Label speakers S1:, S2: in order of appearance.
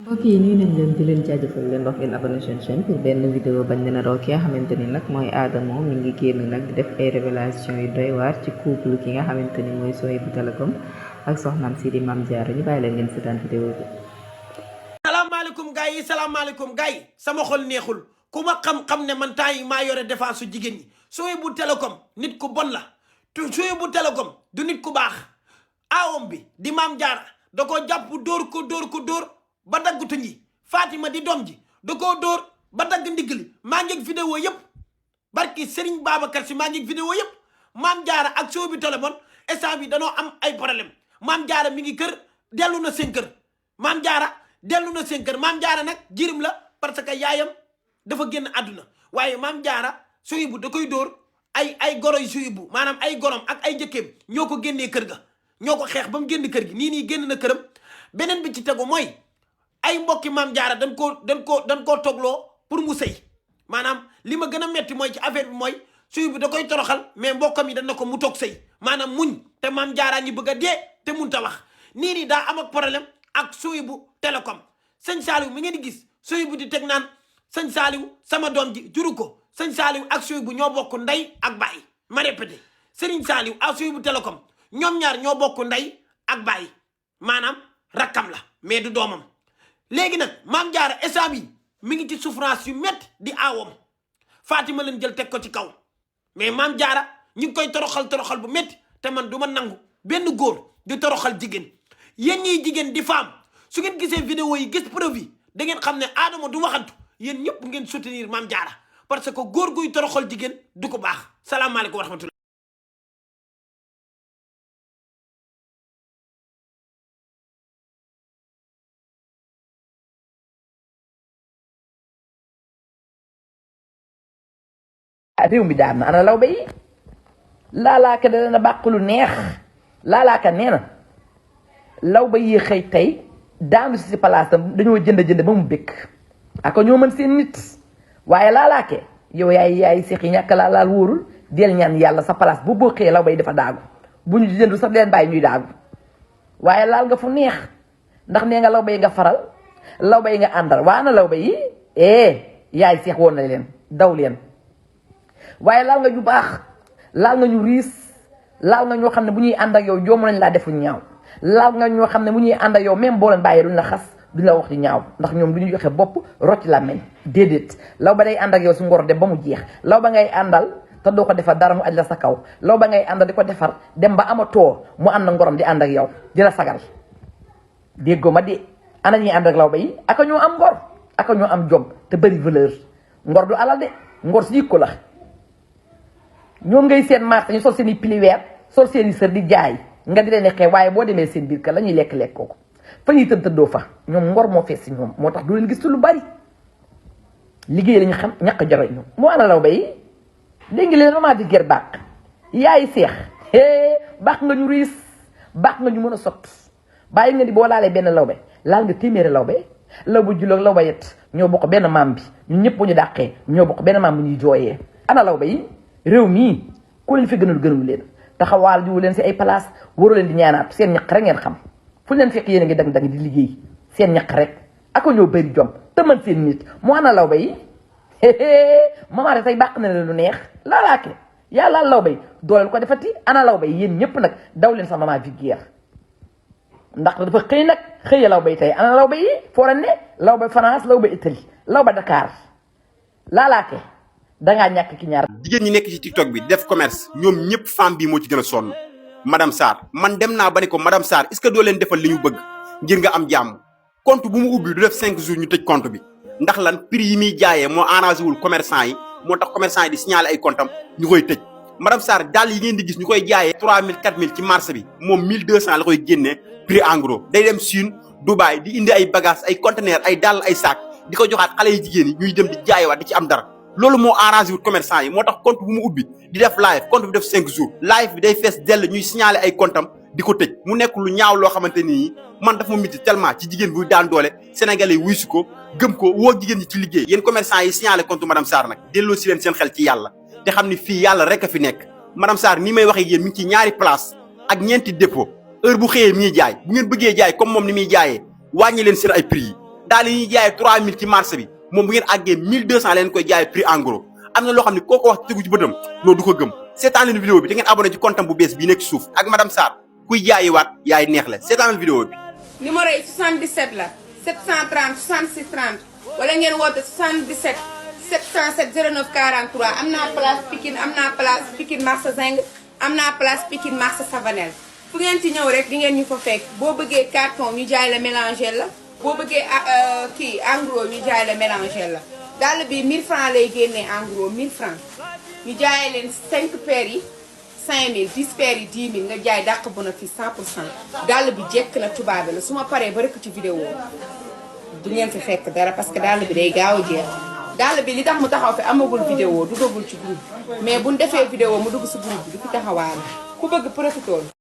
S1: mbokk yi nuyu nañ leen di leen jaajëfal leen wax ngeen abonné seen chaîne pour benn vidéo bañ leen a raw ki nga xamante ni nag mooy Adamo mi ngi génn nag di def ay révélation yu doy waar ci couple ki nga xamante ni mooy Sohaibou Télécom ak soxnaam si di Mame Diarra ñu bàyyi leen ngeen seetaan vidéo bi.
S2: salaamaaleykum gars yi sama xol neexul ku ma xam-xam ne man temps yi maa yore défense su jigéen ñi Sohaibou Télécom nit ku bon la te Sohaibou Télécom du nit ku baax aawam bi di Mame Diarra da ko jàpp dóor ba dagg tuñ yi Fatima di doom ji da koo dóor ba dagg ndigg li maa ngi vidéo yëpp barki Serigne Babacar si maa ngi vidéo yëpp Mame Diarra ak Sohaibou Télécom instant bi danoo am ay problème Mame Diarra mi ngi kër dellu na seen kër Mame Diarra dellu na seen kër Mame Diarra nag jirim la parce que yaayam dafa génn àdduna waaye Mame Diarra Sohaibou da koy dóor ay goro yu Sohaibou maanaam ay gorom ak ay njëkkeem ñoo ko génnee kër ga ñoo ko xeex ba mu génn kër gi nii génn na këram beneen bi ci tegu mooy ay mbokki Mame Diarra dañ koo togloo pour mu sëy maanaam li ma gën a metti mooy ci affaire bi mooy Sohaibou da koy toroxal mais mbokkam yi dañ na ko mu toog sëy maanaam muñ te Mame Diarra ngi bëgg a dee te mun ta wax nii daa am ak problème ak Sohaibou Télécom sëñ Saliou mi ngeen di gis Sohaibou di teg naan sëñ Saliou sama doom ji juru ko sëñ Saliou ak Sohaibou ñoo bokk ndey ak baay ma répété Serigne Saliou ak Sohaibou Télécom ñoom ñaar ñoo bokk ndey ak baay maanaam rakkam la mais du doomam léegi nag Mame Diarra instant bi mi ngi ci souffrance yu métti di aawam Fatima leen jël teg ko ci kaw mais Mame Diarra ñu ngi koy toroxal bu métti te man du ma nangu benn góor di toroxal jigéen yéen ñiy jigéen di femme su ngeen gisee vidéo yi gis preuve yi da ngeen xam ne Adamo du waxantu yéen ñëpp ngeen soutenir Mame Diarra parce que góor guy toroxal jigéen du ko baax salaamaaleykum wa rahmatulah.
S3: réew mi daan na ana lawbe yi laalaaka da dana bàq lu neex laalaaka nee na lawbe yi xëy tey daanu si place am dañoo jënd ba mu bëgg ako ñoo mën seen nit waaye laalaake yow yaay seex yi ñàkk laal wóorul del ñaan yàlla sa place bu boo xëyee lawbe yi dafa daagu bu ñu jëndu sax leen bàyyi ñuy daagu waaye laal nga fu neex ndax nee nga lawbe yi nga faral lawbe yi nga àndal waa ana lawbe yi yaay seex woon na leen daw leen waaye laal nga ñu baax laal nga ñu riis laal nga ñoo xam ne bu ñuy ànd ak yow joomu nañ laa defu ñaaw laal nga ñoo xam ne bu ñuy ànd ak yow même boo leen bàyyee duñ la xas duñ la wax di ñaaw ndax ñoom du ñu joxe bopp rocc la meñ déedéet law ba day ànd ak yow su ngor dem ba mu jeex law ba ngay àndal te doo ko defar dara mu aj la sa kaw law ba ngay àndal di ko defar dem ba amatoo mu ànd ngorom di ànd ak yow di la sagal déggoo ma de ana ñuy ànd ak law ba yi aka ñoo am ngor aka ñoo am jom te bëri valeur ngor du alal de ngor si jikko la ñoom ngay seen marché ñu sol seen i piliweer sol seen i sër di jaay nga di leen nekkee waaye boo demee seen biir kër la ñuy lekk kooku fa ñuy tëddoo fa ñoom ngor moo fees si ñoom moo tax du leen gis lu bari liggéey lañu xam ñàkk joroñ ñoom moo ana law bay léegi leen vraiment di ger baax yaay seex baax nga ñu riis baax nga ñu mën a sot bàyyi nga di boo laalee benn lawbe laal nga téeméeri lawbe law ba juloog law ba yet ñoo bokk benn maam bi ñun ñëpp bu ñu dàqee ñoo bokk benn maam bu ñuy jooyee ana law bay réew mii ku leen fi gënul leen taxawaal jiwu leen si ay place waroo leen di ñaanaat seen ñaq rek ngeen xam fu leen fekk yéen a ngi dang di liggéey seen ñaq rek ako ñoo bëri jom te man seen nit moo ana lawbe yi mamaate say bàq na leen lu neex laalaake yàlla lawbe yi dooleel ko defati ana lawbe yi yéen ñëpp nag daw leen sa mama Vulgaire ndax dafa xëy nag xëya lawbe yi tey ana lawbe yi foo leen ne lawbe France lawbe Italie lawbe Dakar laalaake dangaa ñàkk ki ñaar.
S4: jigéen ñi nekk ci TikTok bi def commerce ñoom ñëpp femme bi moo ci gën a sonn madame Sarr man dem naa ba ne ko madame Sarr est-ce que doo leen defal li ñu bëgg ngir nga am jàmm compte bu mu ubbi du def 5 jours ñu tëj compte bi ndax lan prix yi muy jaayee moo arrangé wul commerçant yi moo tax commerçant yi di signaler ay compte am ñu koy tëj madame Sarr daal yi ngeen di gis ñu koy jaayee 3000 4000 ci marché bi moom 1200 la koy génnee prix en gros day dem Chine Dubaï di indi ay bagages ay conteneurs ay dàll ay sac di ko joxaat xale yi jigéen yi ñuy dem di jaayewaat di ci am dara loolu moo arrangé wut commerçant yi moo tax compte bu mu ubbi di def live compte bi def 5 jours live bi day fees dell ñuy signaler ay compte am di ko tëj mu nekk lu ñaaw loo xamante ni man dafa ma miti tellement ci jigéen buy daan doole sénégalais yi wuy si ko gëm ko woo jigéen ñi ci liggéey yéen commerçant yi signaler compte madame Sarr nag delloo si leen seen xel ci yàlla te xam ni fii yàlla rek a fi nekk madame Sarr nii may waxee yéen mi ngi ci ñaari place ak ñeenti dépôt heure bu xëyee mi ngi jaay bu ngeen bëggee jaay comme moom ni muy jaayee wàññi leen seen ay prix yi daal yi ñuy jaayee 3000 ci marché bi moom bu ngeen àggee 1200 leen koy jaayee prix en gros am na loo xam ne koo ko wax tegu ci bëtam loolu du ko gëm seetaan leen vidéo bi da ngeen abonné ci compte bu bees bii nekk ci suuf ak madame Sarr kuy jaayiwaat yaay neex la seetaan leen vidéo bi.
S5: numéro yi 77 la 730 66 30 wala ngeen woote 77 707 09 43 am naa place Pikine am naa place Pikine marché Zing am naa place Pikine marché Savanel fu ngeen ci ñëw rek di ngeen ñu fa fekk boo bëggee carton ñu jaay la mélangé la boo bëggee kii en gros ñu jaay la mélangé la dàll bi 1000 francs lay génnee en gros 1000 francs ñu jaayee leen 5 paires yi 5000 10 paires yi 10 000 nga jaay dàq bénéfice 100% dàll bi jekk na tubaabe la su ma paree ba rek ci vidéo du ngeen fi fekk dara parce que dàll bi day gaaw a jeex dàll bi li tax mu taxaw fi amagul vidéo duggagul ci groupe mais buñ defee vidéo mu dugg si groupe bi du fi taxawaale ku bëgg profitool